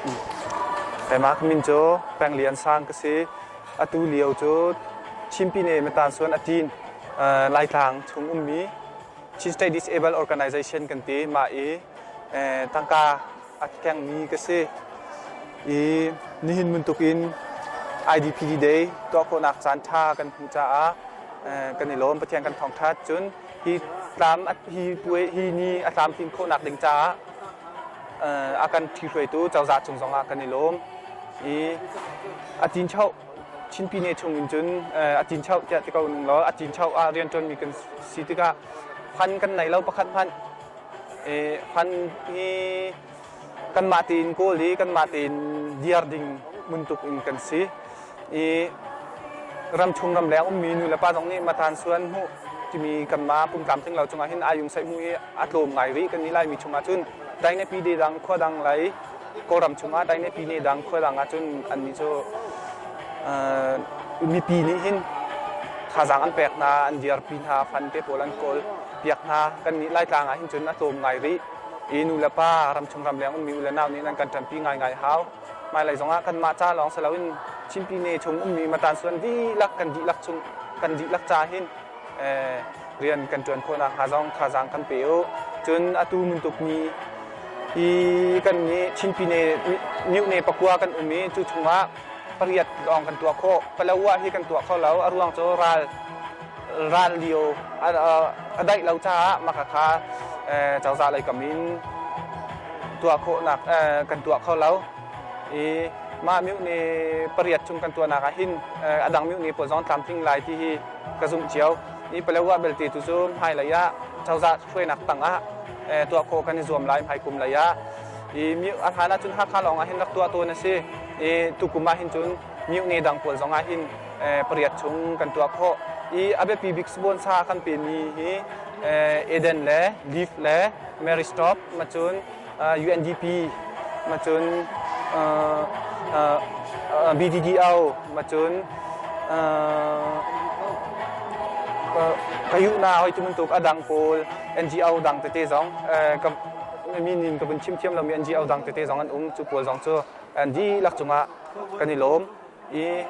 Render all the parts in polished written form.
Keimah ka min cu Peng Lian Sang ka si. Atu lio cu Chin Pyine Matansuan Atin Laitlang chung ummi Chin State Disabled Organization kan ti. Mah i tangka a kengmi ka si. I nihin bantukin IDPD Day tuah khawhnak caan ṭha kan hmuh caah kan i lawm. Pathian kan thawngṭhat. Cun hi tlam hi puai hi ni a tlamtlin khawhnak ding caah a kan ṭhihruaitu cozah cung zongah kan i lawm. I a tinchoh Chin Pyine chung in cun a tinchoh tiah ti ko ning law a tinchoh ah rianṭuanmi kan si tikah fund kan nei lo pakhat hmanh. Fund hi kanmah tein kawl i kanmah tein diar ding bantuk in kan si. I ramchung ramleng ummi nu le pa zong nih matan suan hmuh timi kanmah pumtlamtling lo cungah hin ayung saih hmuh hi a tlawm ngai rih kan nih Laimi chungah cun Daingepi de dang khua dang lei Kawlram chungah Daingepi ne dang khua dang ah cun annih cu mipi nih hin thazaang an pek hna an dirpi hna fan te pawl an kawl piak hna. Kan nih Laitlang ah hin cun a tlawm ngai rih i nu le pa ramchung ramleng ummi u le nau nih nan kan ṭanpi ngaingai hau. Hmailei zongah kanmah ca lawng si loin Chin Pyine chung ummi matan suan dihlak kan dihlak chung kan dihlak ca hin rian kan ṭuan khawh nakhnga zong thazaang kan pe u. Cun atu bantuk ni hi kan nih Chin Pyine myuhne pakua kan um i cu chungah pariat lawng kan tuah khawh. Palawa hi kan tuah kho lo. A ruang cu ral ral lio a daih lo caah mah kha cozah lei kam in tuah khawhnak kan tuah kho lo. I mah myuhne pariat chung kan tuahnak ah hin a dang myuhne pawl zong tlamtling lai ti hi ka zumh cio. I Palawa belte tu cu hmailei ah cozah hruainak tangah tuah khawh kan i zuam lai hmaikum lei ah. I a hlan ah cun Hakha lawng ah hin rak tuah tawn a si. I tukum ah hin cun myuhne dang pawl zong ah hin pariat chung kan tuah khawh. I a biapi bik sponsor kan pemi hi Eden le Leaf le Mary Stop ma cun UNDP ma cun BDDO ma cun Kayuna hoi tu bantuk a dang pawl NGO dang tete zong ka min in ka vun chim thiam lomi NGO dang tete zong an um. Cu pawl zong cu an dihlak cungah kan i lawm. I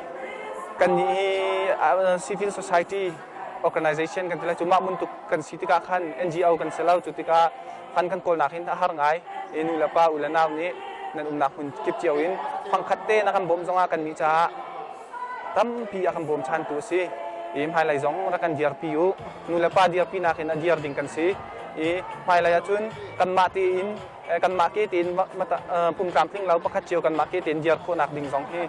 kannih hi civil society organization kan ti lai cu mah bantuk kan si tikah khan NGO kan si lo. Cu tikah fund kan kawlnak hin a har ngai. I nu le pa u le nau nih nan umnak hmun kip cio in fangkhat te na kan bawmh zongah kannih caah tampi a kan bawmchantu a si. I hmailei zong rak kan dirpi u. Nu le pa dirpi nakin a dir ding kan si. I hmailei ahcun kanmah tein kanmah ke tein pum tlamtling lo pakhat cio kanmah ke tein dir khawhnak ding zong hi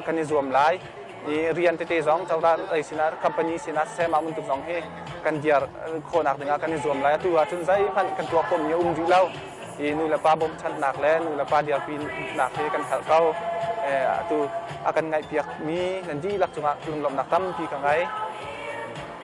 kan i zuam lai. I rian tete zong cozah lei sinah company sinah siseh mah bantuk zong hi kan dir khawhnak dingah kan i zuam lai. Atu ahcun zeihmanh kan tuah khawhmi a um rih lo. I nu le pa bawmchanhnak le nu le pa dirpinak hi kan herh ko. Atu a kan ngaihpiakmi nan dihlak cungah lunglawmhnak tampi ka ngei.